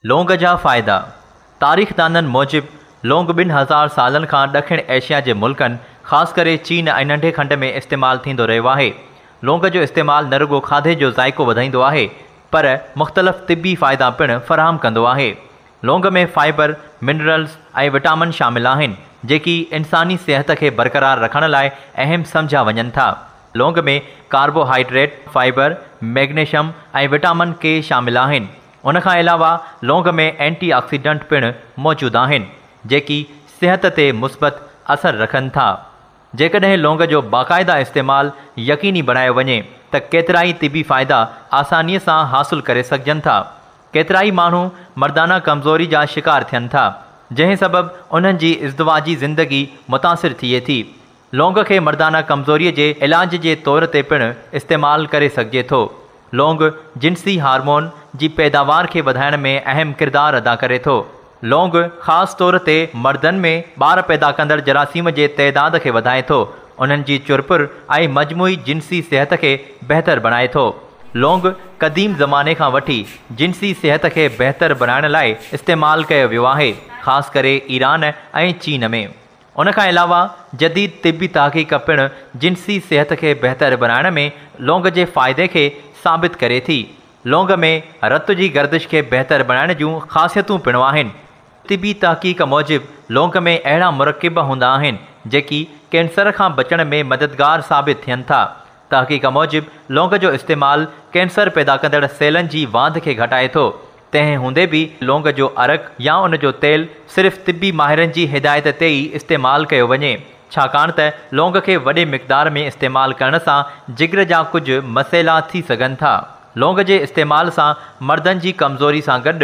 لونگ جا فائدا، تاريخدانن موجب لونگ 2000 سالن کان ڏکڻ ايشيا جي ملڪن خاص ڪري چين ۽ ننڍي کنڊ ۾ استعمال ٿيندو رهيو آهي. لونگ جو استعمال نه رڳو کاڌي جو ذائقو وڌائيندو آهي پر مختلف طبي فائدا پڻ فراهم ڪندو آهي. لونگ ۾ فائبر، منرلز ۽ وٽامن شامل آهن، جيڪي انساني صحت کي برقرار رکڻ لاء اهم سمجهيا وڃن ٿا. لونگ ۾ carbohydrate, fibre, magnesium ۽ vitamin K شامل آهن. ان کان علاوه لونگ ۾ اينٽي آڪسيڊنٽ پڻ موجود آهن، جيڪي صحت تي مثبت اثر رکن ٿا. جيڪڏهن لونگ جو باقاعده استعمال يقيني بڻايو وڃي ته ڪيترائي طبي فائدا آسانيء سان حاصل ڪري سگهجن ٿا. ڪيترائي ماڻهو مردانه ڪمزوري جا شڪار ٿين ٿا، جنهن سبب انهن جي ازدواجي زندگي متاثر ٿئي ٿي. لونگ کي مردانه ڪمزوريء جي علاج جي طور تي پڻ استعمال ڪري سگهجي ٿو. لونگ جنسي هارمون جي پيداوار کي وڌائڻ ۾ اهم ڪردار ادا ڪري ٿو. لونگ خاص طور تي مردن ۾ ٻار پيدا ڪندڙ جراثيم جي تعداد کي وڌائي ٿو، انهن جي چرپر ۽ مجموعي جنسي صحت کي بهتر بڻائي ٿو. لونگ قديم زماني کان وٺي جنسي صحت کي بهتر بڻائڻ لاء استعمال ڪيو ويو آهي، خاص ڪري ايران ۽ چين ۾. ان کان علاوه جديد طبي تحقيق پڻ جنسي صحت کي بهتر بڻائڻ ۾ لونگ جي فائدي کي ثابت ڪري ٿي. لونگ ۾ رت جي گردش کي بهتر بڻائڻ جون خاصيتون پڻ آهن. طبي تحقيق موجب لونگ ۾ اهڙا مرڪب هوندا آهن، جيڪي ڪينسر کان بچڻ ۾ مددگار ثابت ٿين ٿا. تحقيق موجب لونگ جو استعمال ڪينسر پيدا ڪندڙ سيلن جي واڌ کي گهٽائي ٿو. تنهن هوندي به لونگ جو عرق يا ان جو تيل صرف طبي ماهرن جي هدايت تي ئي استعمال ڪيو وڃي، ڇاڪاڻ ته لونگ کي وڏي مقدار ۾ استعمال ڪرڻ سان جگر جا ڪجهه مسئلا ٿي سگهن ٿا. لونگ جي استعمال سان مردن جي ڪمزوري سان گڏ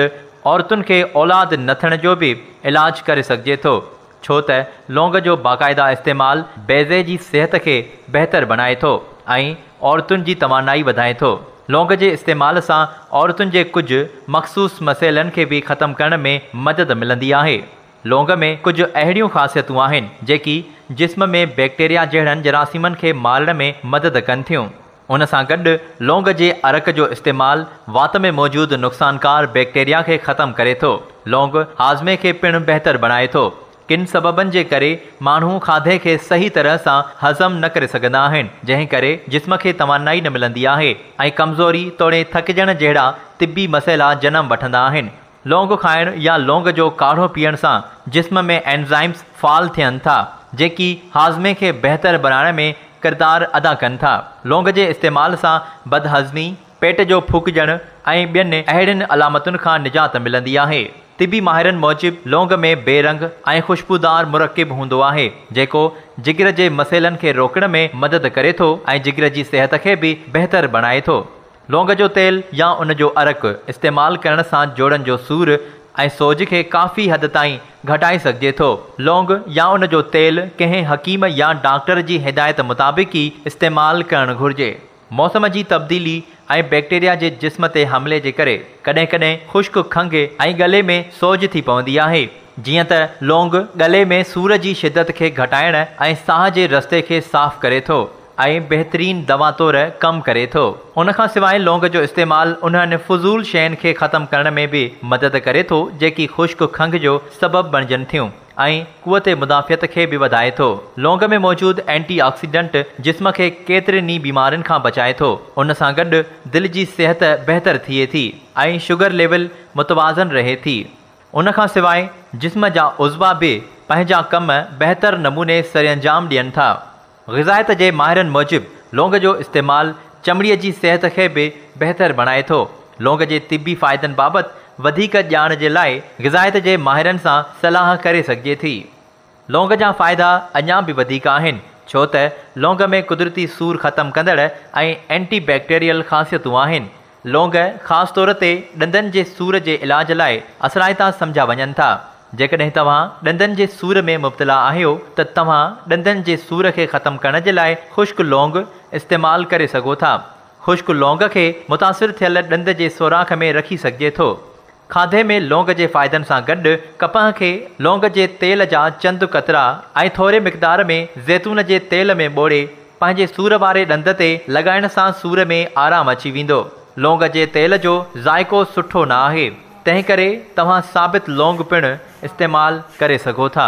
عورتن کي اولاد نه ٿيڻ جو به علاج ڪري سگهجي ٿو. ڇو ته لونگ جو باقاعده استعمال بيضي جي صحت کي بهتر بڻائي ٿو ۽ عورتن جي توانائي وڌائي ٿو. لونگ جي استعمال سان عورتن جي ڪجهه مخصوص مسئلن کي به ختم ڪرڻ ۾ مدد ملندي آهي. لونگ ۾ ڪجهه اهڙيون خاصيتون آهن، جيڪي جسم ۾ بيڪٽيريا جهڙن جراثيمن کي مارڻ ۾ مدد ڪن ٿيون. ان سان گڏ لونگ جي عرق جو استعمال وات ۾ موجود نقصانڪار بيڪٽيريا کي ختم ڪري ٿو. لونگ هاضمي کي پڻ بهتر بڻائي ٿو. ڪن سببن جي ڪري ماڻهو کاڌي کي صحيح طرح سان هضم نه ڪري سگهندا آهن، جنهن ڪري جسم کي توانائي نه ملندي آهي ۽ ڪمزوري توڙي ٿڪجڻ جهڙا طبي مسئلا جنم وٺندا آهن. لونگ کائڻ يا لونگ جو ڪاڙهو پيئڻ سان جسم ۾ اينزائمز فعال ٿين ٿا، جيڪي هاضمي کي بهتر بڻائڻ ۾ ڪردار ادا ڪن ٿا. لونگ جي استعمال سان بدهضمي، پيٽ جو ڦوڪجڻ ۽ ٻين اهڙين علامتن کان نجات ملندي آهي. طبي ماهرن موجب لونگ ۾ بي رنگ ۽ خوشبودار مرڪب هوندو آهي، جيڪو جگر جي مسئلن کي روڪڻ ۾ مدد ڪري ٿو ۽ جگر جي صحت کي به بهتر بڻائي ٿو. لونگ جو تيل يا ان جو عرق استعمال ڪرڻ سان جوڙن جو سور ۽ سوڄ کي ڪافي حد تائين گهٽائي سگهجي ٿو. لونگ يا ان جو تيل ڪنهن حڪيم يا ڊاڪٽر جي هدايت مطابق ئي استعمال ڪرڻ گهرجي. موسم جي تبديلي ۽ بيڪٽيريا جي جسم تي حملي جي ڪري ڪڏهن ڪڏهن خشڪ کنگهه ۽ ڳلي ۾ سوڄ ٿي پوندي آهي. جيئن ته لونگ ڳلي ۾ سور جي شدت کي گهٽائڻ ۽ ساهه جي رستي کي صاف ڪري ٿو. ۽ بهترين دوا طور ڪم ڪري ٿو. ان کان سواء لونگ جو استعمال انهن فضول شين کي ختم ڪرڻ ۾ به مدد ڪري ٿو جيڪي خشڪ کنگهه جو سبب بڻجن ٿيون ۽ قوت مدافعت کي به وڌائي ٿو. لونگ ۾ موجود اينٽي آڪسيڊنٽ جسم کي ڪيترين ئي بيمارين کان بچائي ٿو. ان سان گڏ دل جي صحت بهتر ٿئي ٿي ۽ شگر ليول متوازن رهي ٿي. ان کان سواء جسم جا عضوا به پنهنجا ڪم بهتر نموني سرانجام ڏين ٿا. غذائيت جي ماهرن موجب لونگ جو استعمال چمڙي جي صحت کي به بهتر بڻائي ٿو. لونگ جي طبي فائدن بابت وڌيڪ ڄاڻ جي لاء غذائيت جي ماهرن سان صلاح ڪري سگهجي ٿي. لونگ جا فائدا اڃا به وڌيڪ آهن ڇو ته لونگ ۾ قدرتي سور ختم ڪندڙ ۽ اينٽي بيڪٽيريل خاصيتون آهن. لونگ خاص طور تي ڏندن جي سور جي علاج لاء اثرائتا سمجهيا وڃن ٿا. جيڪڏهن توهان ڏندن جي سور ۾ مبتلا آهيو ته توهان ڏندن جي سور کي ختم ڪرڻ جي لاء خشڪ لونگ استعمال ڪري سگهو ٿا. خشڪ لونگ کي متاثر ٿيل ڏند جي سوراخ ۾ رکي سگهجي ٿو. کاڌي ۾ لونگ جي فائدن سان گڏ ڪپهه کي لونگ جي تيل جا چند قطرا ۽ ٿوري مقدار ۾ زيتون جي تيل ۾ ٻوڙي پنهنجي سور واري ڏند تي لڳائڻ سان سور ۾ آرام اچي ويندو. لونگ جي تيل جو ذائقو سٺو نه آهي. تنهنڪري توهان ثابت لونگ پڻ استعمال ڪري سگهو ٿا.